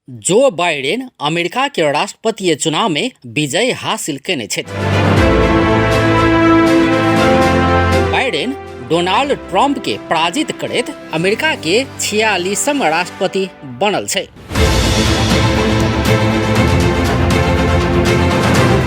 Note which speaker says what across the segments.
Speaker 1: Joe Biden America के राष्ट्रपतीय चुनाव में विजय हासिल केने छथि। बाइडेन डोनाल्ड ट्रंप के पराजित करैत अमेरिका के 46म राष्ट्रपति बनल छै।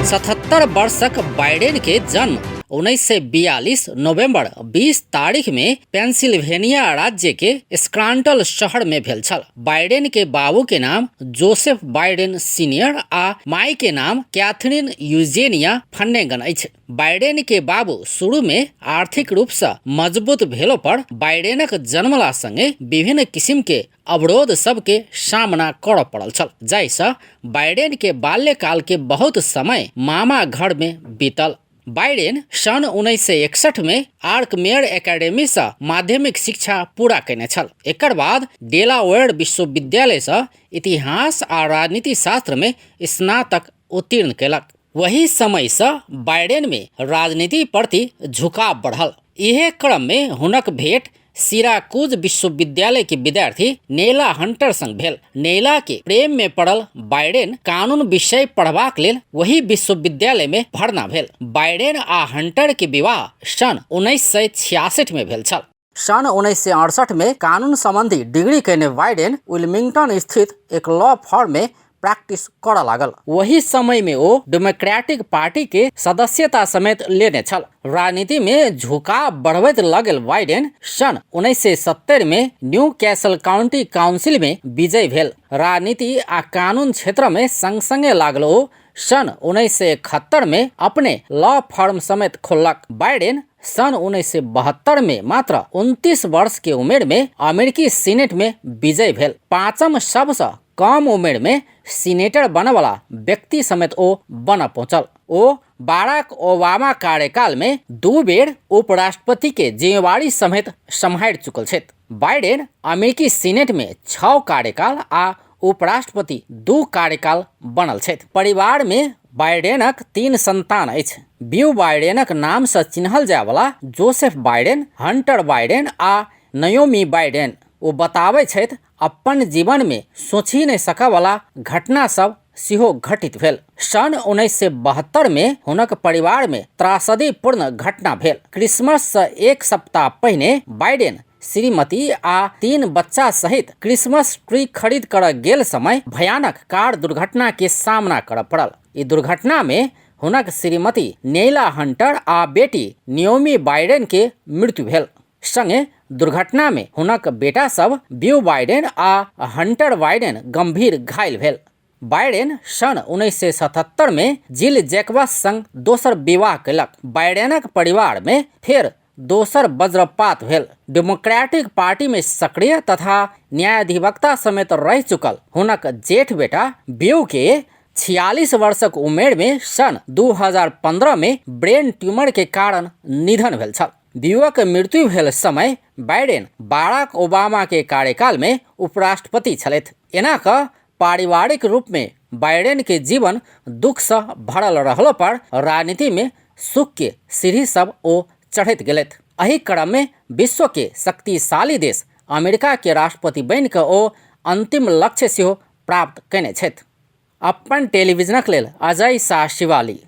Speaker 1: 77 वर्षक बाइडेन के जन्म 1942 नवंबर 20 तारीख में पेंसिल्वेनिया राज्य के स्क्रांटल शहर में भेल छल। बाइडेन के बाबू के नाम जोसेफ बाइडेन सीनियर आ माई के नाम कैथरीन यूजेनिया फन्नेगन अछि। बाइडेन के बाबू शुरू में आर्थिक रूप से मजबूत भेलो पर बाइडेनक जन्मला संगे विभिन्न किसिम के अवरोध सबके सामना करऽ पड़ल छल, जाहिसँ बाइडेन के बाल्यकाल के बहुत समय मामा घर में बीतल। बाइडेन सन् 1961 में आर्कमेयर एकेडमी सँ माध्यमिक शिक्षा पूरा केने छल। एकर बाद डेलावेयर विश्वविद्यालय सँ इतिहास आ राजनीति शास्त्र में स्नातक उत्तीर्ण केलक। वही समय सँ बाइडेन में राजनीति प्रति झुकाव बढ़ल। इहे क्रम में हुनक भेंट सिराकुज विश्वविद्यालय के विद्यार्थी नेला हंटर संग भेल। नेला के प्रेम में पड़ल बाइडेन कानून विषय पढ़बाक लेल वही विश्वविद्यालय में भर्ना भेल। बाइडेन आ हंटर के विवाह सन् 1966 में भेल छल। सन् 1968 में कानून संबंधी डिग्री केने बाइडेन विल्मिंगटन स्थित एक लॉ फर्म में प्रैक्टिस करऽ लागल। ओही समय में ओ डेमोक्रेटिक पार्टी के सदस्यता समेत लेने छल। राजनीति में झुकाव बढ़बैत लगल बाइडेन सन् 1970 में न्यू कैसल काउंटी काउंसिल में विजय भेल। राजनीति आ कानून क्षेत्र में संग संगे लागल ओ सन् 1971 में अपने लॉ फर्म समेत खोललक। बाइडेन सन् 1972 में मात्र 29 वर्ष के उमेर में अमेरिकी सीनेट में विजय भेल। पांचम सबसँ कम उमेर में सीनेटर बनवला व्यक्ति समेत ओ बन पहुंचल। ओ बाराक ओबामा कार्यकाल में 2 बेर उपराष्ट्रपति के जिम्मेवारी समेत सम्हारि चुकल छथि। बाइडेन अमेरिकी सीनेट में 6 कार्यकाल आ उपराष्ट्रपति 2 कार्यकाल बनल छथि। परिवार में बाइडेनक 3 संतान अछि। ब्यू बाइडेनक नाम से चिन्हल जायवला जोसेफ बाइडेन, हंटर बाइडेन आ नयोमी बाइडेन। ओ बताबै छथि अपन जीवन में सोचि नहि सकऽवला घटना सब सेहो घटित भेल। सन् 1972 में हुनक परिवार में त्रासदीपूर्ण घटना भेल। क्रिसमस से 1 सप्ताह पहिने बाइडेन श्रीमती आ 3 बच्चा सहित क्रिसमस ट्री खरीद कर गेल समय भयानक कार दुर्घटना के सामना करऽ पड़ल। ई दुर्घटना में हुनक श्रीमती नेला हंटर आ बेटी नियोमी बाइडेन के मृत्यु भेल। संगे दुर्घटना में हुनक बेटा सब ब्यू बाइडेन आ हंटर बाइडेन गंभीर घायल भेल। बाइडेन सन् 1977 में जिल जैकबस संग दोसर विवाह केलक। बाइडेनक परिवार में फेर दोसर वज्रपात भेल। डेमोक्रेटिक पार्टी में सक्रिय तथा न्यायाधिवक्ता समेत रह चुकल हुनक जेठ बेटा ब्यू के 46 वर्षक उमेर में सन् 2015 में ब्रेन ट्यूमर के कारण निधन भेल छल। ब्यूअक मृत्यु भेल समय बाइडेन बाराक ओबामा के कार्यकाल में उपराष्ट्रपति छलथि। एना क पारिवारिक रूप में बाइडेन के जीवन दुख से भरल रहलो पर राजनीति में सुख के सीढ़ी सब ओ चढ़ैत गेलथि। एहि क्रम में विश्व के शक्तिशाली देश अमेरिका के राष्ट्रपति बनि क ओ अंतिम लक्ष्य सेहो प्राप्त कयने छथि। अपन टेलीविजनक लेल अजय शाह शिवाली।